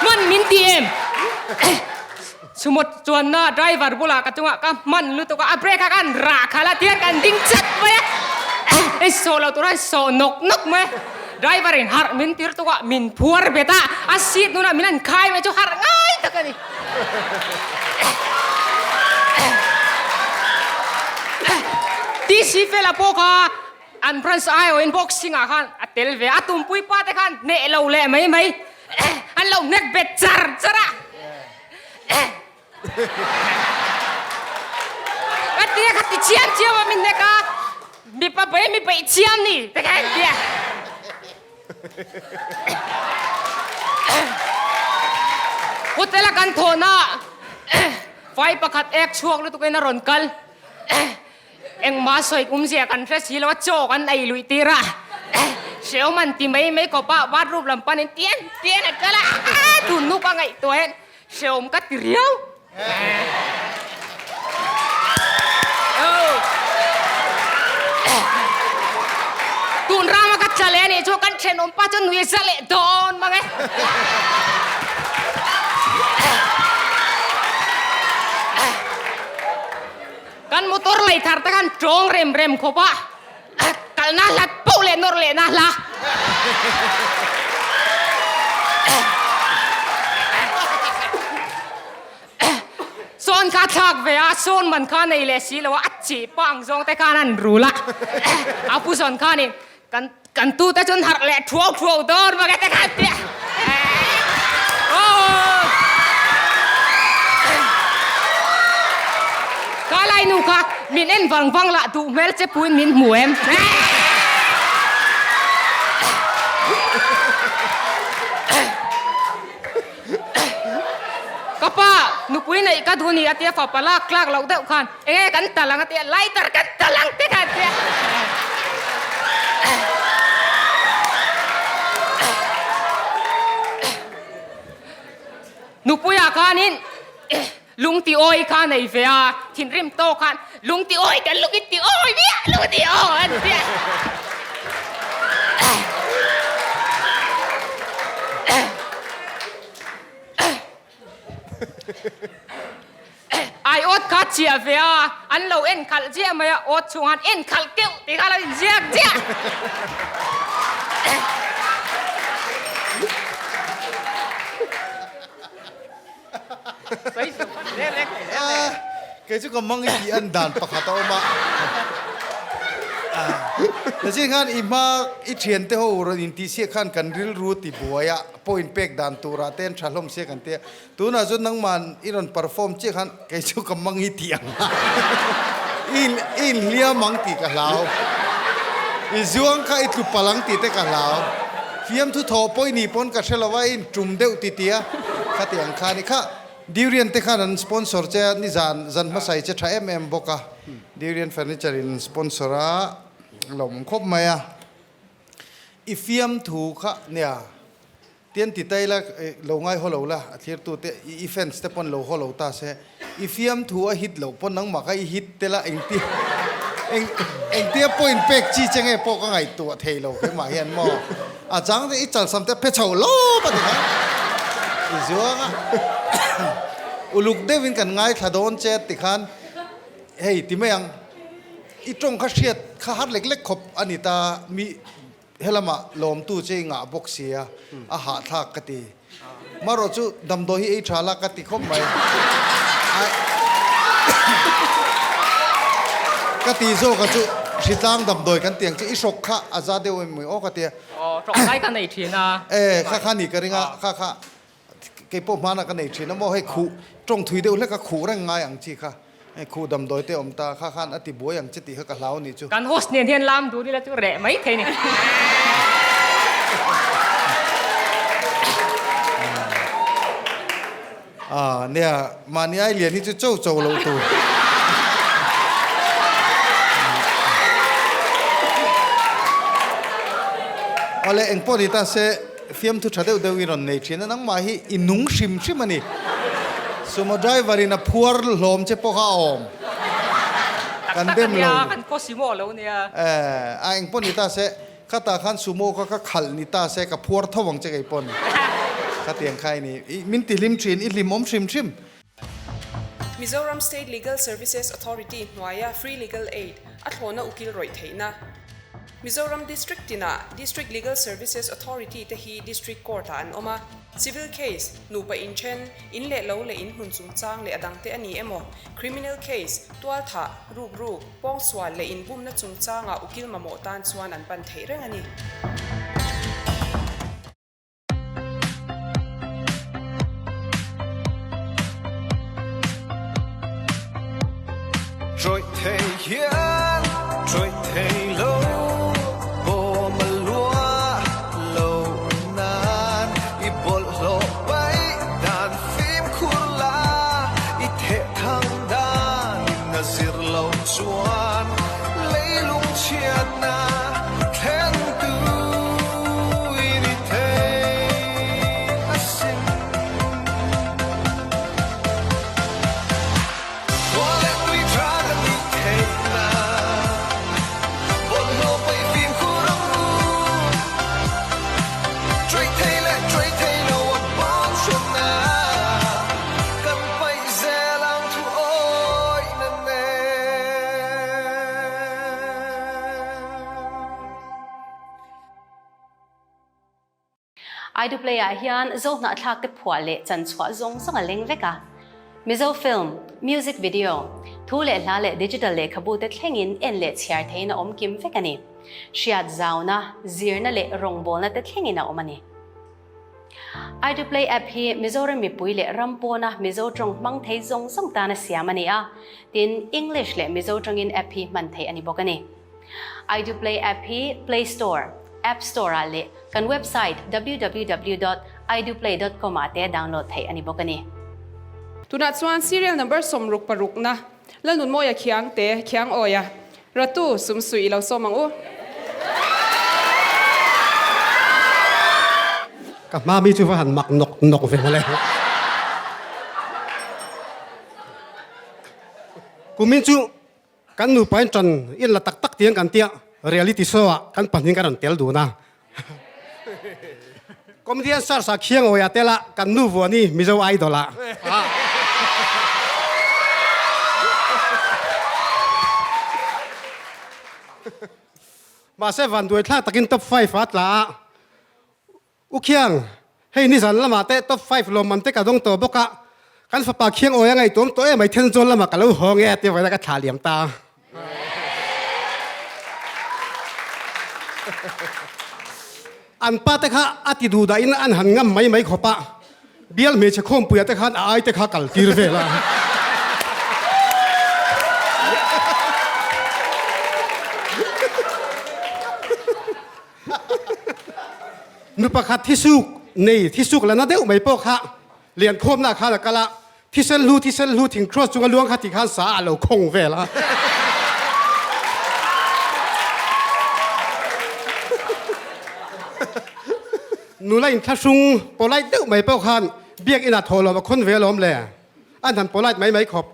Hman min ti em? Sumawt chuanna driver bulah ka chungah ka hman lutuk a, a brake a kan rah khalh a tihian kan ding chat mai a, hei sawh lo tura sawh nawk nawk mai a, driver in harh min tir tuk a, min phuar bet a, a seat hnunah min han khai mai chu harh ngai tak a ni. TC fela pawh kha an branch aiawhin boxing ah khan a tel ve a, a tumpui pa te khan hneh lo leh mai mai an lo hnek bet char char a. Ka ti. Tinge kha ti chiam chiam a min hnek a, mipa bai mi peih chiam ni te kha an ti a. Hotel a kan thawhna vai pakhat ek chhuak lutuk in a rawn kal. Engmah sawi kumzia kan hre si lo a, chaw kan ei luih tir a, hrehawm an ti mai mai kawp a, bathroom lam panin tian tian a kal a, tun hnu ka ngaihtuah hian hrehawm ka ti riau. Tun rama ka tla leh a nih chu kan thenawm pa chu nui za leh dawn mang e. Kan motor lei thar te khan tawng rem rem khawp a, kalna hlat poh leh nawr lehna hla. Sawn kha thlak ve a, sawn man kha nei leh si lo a, a chih pah ang zawng te khan an rul a, a pu zawn khanin kan Kan tute chuan harh leh thuau thuau dawn vang e te khan tia. Ka lai nu kha min en vang vang lah duh hmel che puin min hmu em. Ka pa nupui neih ka duh ni a tia fapa lak tlak loh deuh khan enge kan tal ang a tia lighter kan tal ang te khan tia. Nupuia khanin lungti awi kha nei ve a, thinrim tawk khan lungti awi kan lung in ti awi miah lo a ni aw an tia. Ai awt kha chiah ve a, an lo en khalh chiah mai a, awt chhung an en khalh keuh tih kha lo inziak chiah. Kei chu ka mang i tih an dan pakhat a awm a. Nachin khan i hma i thian te ho rawn intih siah khan kan rilru ti buai a, point pek dan turah te an tha hlawm sia kan ti a. Tunah chuan nangman i rawn perform chiah khan kei chu ka mang i tih ang a, i inhliam ang tih ka hlau. I zuang kha i tlu palh ang tih te ka hlau. Fiamthu thawh pawh i nih pawn ka hre lo a, i intum deuh ti tia khati ang kha a ni. Kha Durian te khan an sponsor che a, nizan zan hmasai che tha em em bawk a, Durian Furniture in an sponsor a, lawmawm khawp mai a. I fiamthu kha nia. Tian ti tai la, lo ngai haw lo la, a thlirtu te, i fans te pawn lo haw lo ta se, i fiamthu a hit loh pawn nangmah kha i hit tel a, engtia eng engtia point pek chi che nge pawh ka ngaihtuah thei lo keimah hian maw, a chang te i chalsam te a phe chho lawp a ti kha i zuang a, uluk deuhin kan ngaithla dawn che ti khan hei ti mai ang, i tawng kha hriat kha har lek lek khawp a ni ta mi. Helamah lawmtu che i ngah bawk sia, a hahthlak ka ti. Marawh chu damdawi hi ei tha la ka ti khawp mai. Ka ti zawk a chu hritlang damdawi kan ti ang chu i hrawk kha a za deuh em mai aw ka ti a. Aw hrawk lai ka nei thin a. E kha kha ni ka ring a, kha kha kei pawh hmanah ka nei thin a maw hei khuh tawng thui deuh hlek a khuh reng ngai ang chi kha. Hei khuh damdawi te awm ta, kha khan a ti buai ang che tih kha ka hlau nih chu. Kan host nen hian lam dun ila chu reh mai thei ni. Ah nia, mahni ai lian hi chu cho cho loh tur. Awle engpawh ni ta se. Fiamthu tha deuh deuh i rawn nei thin a, nangmah hi i nung hrim hrim a ni. Sumo driver in a phuar hlawm che pawh kha a awm. Kan bem lo. Kan khaw sumo lo nia. Eh, a eng pawh ni ta se, khatah khan sumo kha ka khalh ni ta se, ka phuar tho ang che kei pawn. Khatiang kha i ni. I min ti hlim thin, i hlimawm hrim hrim. Mizoram State Legal Services Authority hnuaia Free Legal Aid a thlawhna ukil rawih theihna. Mizoram District tinah District Legal Services Authority te hi District Court-ah an awm a. Civil case, nupa inthen, in leh lo leh in hmun chungchang leh a dangte a ni emaw, Criminal case, tualthah, rukruk, pawngsual leh inbumna chungchangah ukil mamawh tan chuan an pan theih reng a ni. Trawih thei hian trawih thei lo bawm a lua lo nan i bawlhhlawh paih dan fimkhur la i theh thang dan in a zir lo chuan leilung chhiatna thlen tu i ni thei asin. Khua leh tui tha ka tih theih na, bawlhhlawh paih fimkhur ang u. Trawih thei leh trawih thei lo a pawn hran na, kan paih zel ang thu awih na nen. Aidu Play ah hian Zohnahthlak te phuah leh chan chhuah zawng zawng a leng vek a. Mizo film, music video, thu leh hla leh digital lehkhabu te thlengin en leh chhiar theiin a awm kim vek a ni. Hriat zauna, zirna leh rawngbawlna te thlengin a awm a ni. Aidu Play app hi Mizoram mipui leh ram pawna Mizo tawng hmang thei zawng zawng tana siam a ni a, tin English leh Mizo tawngin app hi hman theih a ni bawk a ni. Aidu Play app hi Play Store, App Store ah leh kan website www dot aiduplay dot com ah te download theih a ni bawk a ni. Tunah chuan serial number 66 na Lalnunmawia Khiangte Khiangawia Ratu Sumsui i lo sawm ang u. Ka hma mi chu va han mak nawk nawk ve mawle. Kumin chu Kan nupa in ṭan in la tak tak tiang kan tia reality show ah kan pahnih kan rawn tel dun a. Comedian search ah khiang awia tel a kan nu vuani Mizo Idol ah. Mahse vanduai thlak takin top 5 a tla a. U Khiang, hei nizan lamah te top 5 lawmman te ka dawng tawh bawk a, kan fapa Khiang awi a ngaihtuam tawh em ai Thenzawl lamah ka lo haw nge tia vawiin ka thlah liam ta. An pa te kha a ti duh dahin an han ngam mai mai khawp a, bial hmeichhe khawmpuia te khan a ai te kha kal tir vel a. Nu pakhat thisuk nei thisuk la na deuh mai pawh kha lian khawmna khan a kal a, thisen hlu thisen hlu thing cross chunga luang kha ti khan sa a lo khawng vel a. Nula inthlahrung polite deuh mai pawh khan biakinn ah thawhlawm a khawn ve alawm le, an han polite mai mai khawp.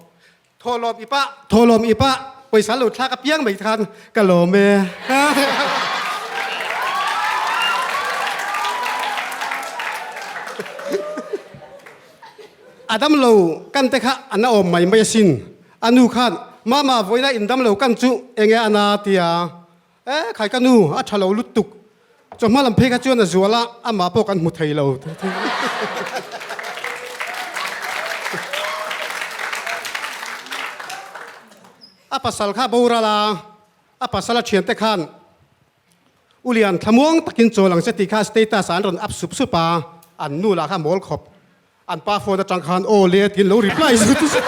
Thawhlawm i pah, thawhlawm i pah, pawisa lo thlak apiang mai khan ka lawm e. A dam lo kan te kha an a awm mai mai asin. A nu khan, Mama, vawiina in dam lo kan chu enge a na tia. E, khai ka nu, a tha lo lutuk. Chawhma lam phei kha chuan a zual a, amah pawh kan hmu thei lo. A pasal kha boral a, a pasal a thiante khan U Lian thlamuang takin chawl ang che tih kha status ah an rawn up sup sup a, an nu lah kha mawl khawp. An pa phone atang khan aw le tiin lo reply zut zut.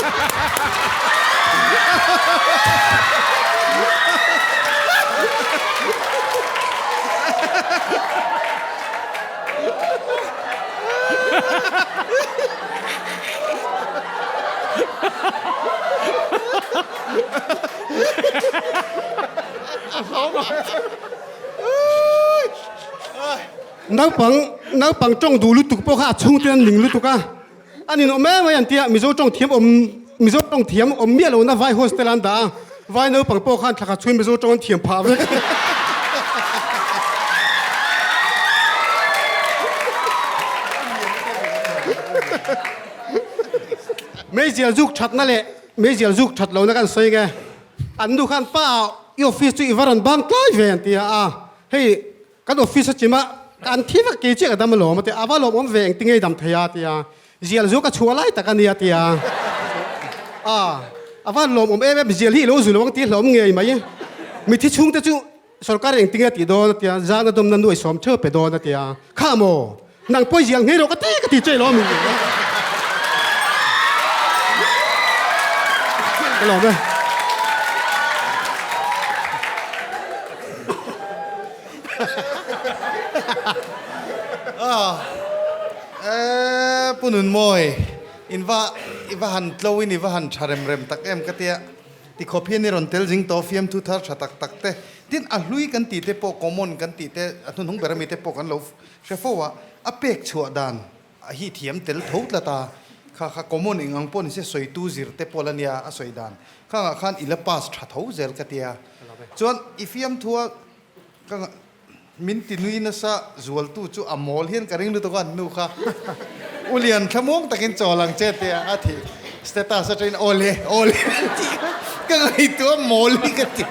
Naupang naupang tawng duh lutuk pawh kha a chhungte an ning lutuk a, a ninawm em mai an ti a, Mizo tawng thiam awm Mizo tawng thiam awm miah lohna vai hostel an dah a, vai naupang pawh khan thlakhat chhungin Mizo tawng an thiam phah vek. Meizial zuk thatna leh meizial zuk that lohna kan sawi nge, an nu khan pa i office chu i va rawn bang tlai ve an ti a, hei Kan office a chim a, ka an thi vek kei chiah ka dam alawm a ti a, a va lawmawm ve engti ngei dam thei a ti a, zial zu ka chhuah lai tak a nia a ti a, a a va lawmawm em em, zial hi i lo zu lo ang tih hlauhawm ngei mai, mithi chhungte chu sorkar engti nge a tih dawn a ti a, zan a dawmna nuai sawm theuh pe dawn a ti a, kha maw nang pawi zial ngei rawh ka ti ka ti che lawm ka lawm e. Ah eh Pu Nunmawi in va i va han tlo in i va han tha rem rem tak em ka tia tikhawp hian i rawn tel zing tawh fiamthu thar tha tak tak te tin a hlui kan tih te pawh common kan tih te a hnuhnung ber ami te pawh kan lo hre fo a a pek chhuah dan a hi thiam tel tho tlat a kha kha common eng ang pawh ni se sawitu zir te pawh la nia a sawi dan khangah khan i la pass tha tho zel ka tia chuan i fiamthua ka Min ti nui nasa zualtu chu a mawl hian ka ring lutuk a an nu kha U Lian thlamuang takin chawl ang che tia a thih status atangin awle awle an tih kha ka ngaihtuah a mawl hi ka ti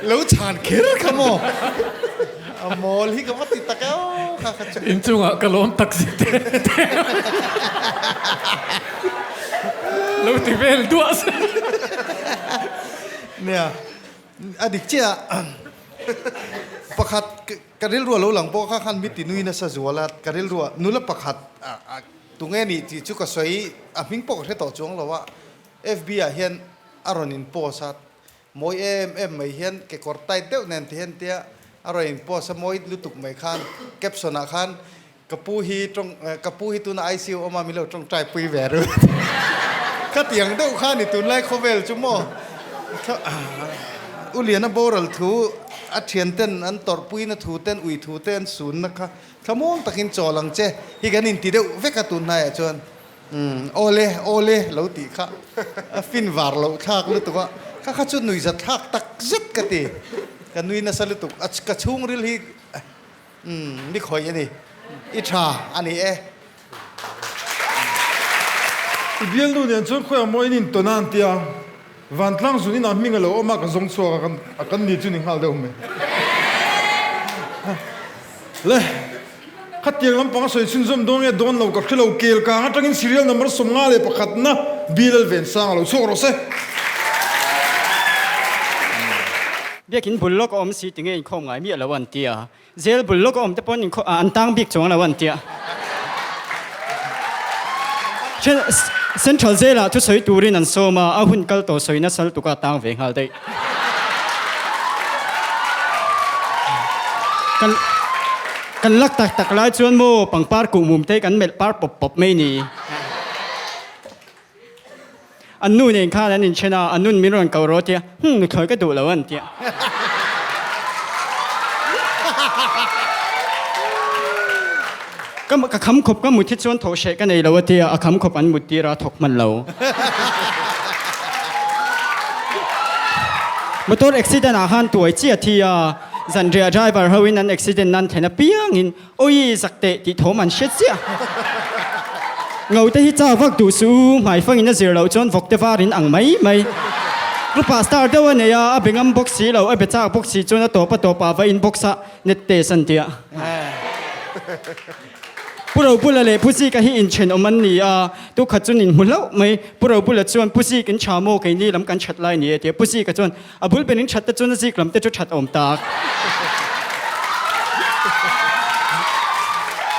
lo chhan kher kha maw a mawl hi ka va ti tak e aw kha kha chu. Inchungah ka lawm tak zet e lo ti vel duah se. Nia. A dik chiah a, pakhat ka rilru a lo lang pawh kha khan mi ti nui nasa zual a, ka rilru a nula pakhat tunge nih tih chu ka sawi a hming pawh ka hre tawh chuang lo a, FB ah hian a rawn in post a, mawi em em mai hian kekawr tight deuh nen ti hian tia a rawn in post a mawi lutuk mai khan caption ah khan Ka pu hi tawng ka pu hi tuna ICU awm a min lo tawngtai pui ve ru. Khatiang deuh kha ni tunlai khawvel chu maw. U Liana boral thu a thian ten an tawrh puina thu ten ui thu te an sunna kha thlamuang takin chawl ang che hi kan inti deuh vek a tunhnaiah chuan umm awle awle lo tih kha a fin var loh thlak lutuk a kha kha chu nuihzat thlak tak zet ka ti ka nui nasa lutuk a ka chhungril hi Umm, ni khawih a ni. I tha a ni e. I bialnu nen chuan khawiah maw in intawn a an tia, vantlang zun inah hming a lo awm a, ka zawng chhuak a, kan a kan ni chu ni nghal deuh mai. Le, khatiang lampang a sawi chhunzawm dawn nge dawn lo ka hre lo, kel kang atangin serial number 51 na Bilal Vensang a lo chhuak rawh se. Biakin bul lawk a awm si tinge inkhawm ngai miah lo an ti a, Jail bul lawk a awm te pawn inkhawm an tang bik chuang lo an ti a. Central Jail ah thusawi turin an sawm a, a hun kal tawh sawi nasal tuk a tang ve nghal daih. Kan kan lak tak tak lai chuan maw pangpar kuhmum te kan melh par pawp pawp mai ni. An nu nen khan an inthen a, an nun min rawn ko rawh tia, Hum, nuthlawi ka duh lo an tia. Ka ka kham khawp ka mut hi chuan thawh hreh ka nei lo a tia, a kham khawp an mut tir a, thawk hman lo. Motor accident ah khan tuai chiah thi a, zanriah driver ho in an accident nan thlen apiangin Awii zak teh tih thawm an hre chiah. Ngaute hi cha vak duh suh u, hmaifangin a zir loh chuan vawkte varin ang mai mai. Rupa star deuh a nei a, a be ngam bawk si lo, a be chak bawk si chuan a tawp a tawp ah va inbox a net test an tia. Pu Robula leh Pu Zika hi inthenawm an ni a, tukhat chu nin hmu hlauh mai. Pu Robula chuan Pu Zik in tha maw keini lam kan that lai ni e tia. Pu Zika chuan A bul ber in that te chuan a zik lam te chu that awm tak.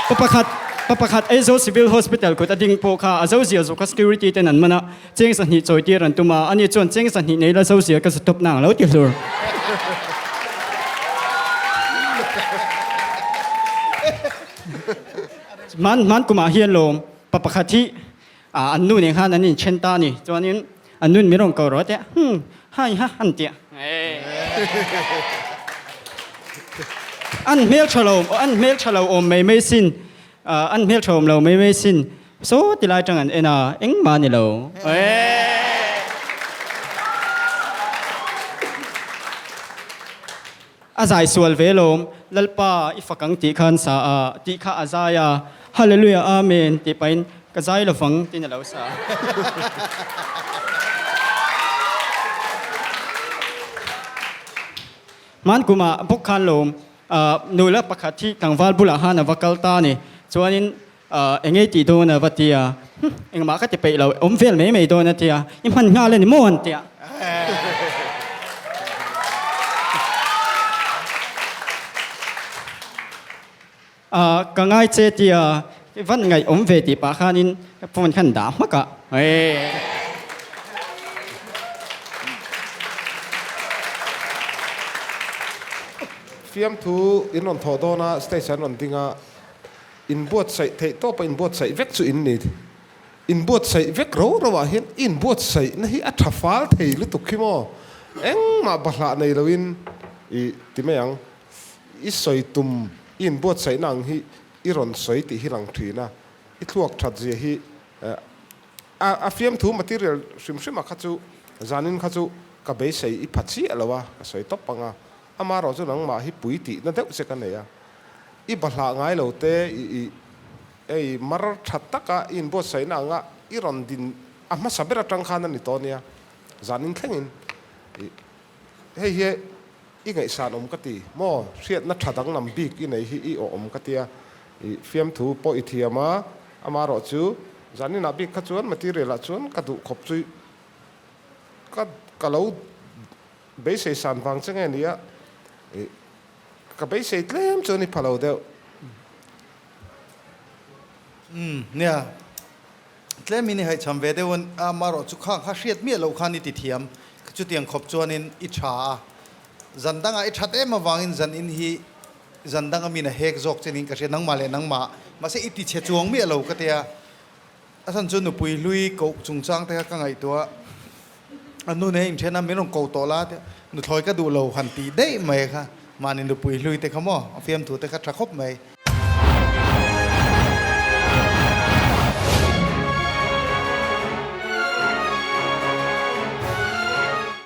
Pa pakhat pa pakhat Aizawl Civil Hospital kut a ding pawh kha a zo zia zawk kha security ten an man a, cheng sahnih chawi tir an tum a, ani chuan cheng sahnih nei la zo zia ka zu tawp nang lo ti hlur. Hman hman kumah hian lawm pa pakhat hi Ah, an nu nen khan an inthen ta a ni. Chuanin an nun min rawn ko rawh tia, hmm, hai ha an tia. An hmel tha lo, an hmel tha lo awm mai mai sin, an hmel tha awm lo mai mai sin. Saw ti lai tang an en a, engmah a ni lo. A zai sual ve lawm, Lalpa i fak ang tih khan sa a, tih kha a zai a, Hallelujah Amen tih pahin ka zai lovang tiin a lo sa. Hman kumah bawk khan lawm, nula pakhat hi tlangval bulah khan a va kal ta a ni. Chuanin eng nge tih dawn a va ti a, engmah ka ti peih lo, awm vel mai mai dawn a ti a, i hman nghal a ni maw an ti a. Ka ngai che ti a, i van ngaih awm ve tih pah khanin phone khan dah hmak a. Fiamthu in rawn thawh dawn a, stage ah an rawn ding a, inbuatsaih theih tawp a inbuatsaih vek chu in ni. Inbuatsaih vek ro ro ah hian i inbuatsaihna hi a tha fal thei lutuk khi maw? Engmah bahlah nei loin i ti mai ang. I sawi tum i inbuatsaihna ang hi i rawn sawi tih hi lang thin a, i thluak that zia hi a fiamthu material hrim hrim ah kha chu zanin kha chu ka beisei i pha chiah lo a, ka sawi tawp ang a. Amaherawh chu nangmah hi pui tihna deuh che ka nei a, i bahlah ngai lo te i i ei mar tha taka i inbuatsaihna anga i rawn din a hmasa ber atang khan a ni tawh nia, zanin thlengin i hei hi i ngaihsan awm ka ti maw, hriatna tha danglam bik i nei hi i awh awm ka tia, i fiamthu pawh i thiam a, amaherawh chu zaninah bik kha chuan material ah chuan ka duh khawp chu ka ka lo Beisei san vang che nge nia i ka beisei tlem chuan i pha lo deuh. Umm nia tlem in i haihcham ve deuh a amarawh chu khang kha hriat miah loh khan i ti thiam chutiang khawp chuanin i tha a zan dangah i that em avangin zan in hi zan danga min a hek zawk che niin ka hria nangmah leh nangmah mahse i ti chhe chuang miah lo ka tia a chhan chu nupui hlui koh chungchang te kha ka ngaihtuah. A nu nen inthen a, min rawn ko tawh la tia nuthlawi ka duh lo han tih daih mai kha mahni nupui hlui te kha maw a fiamthu te kha tha khawp mai.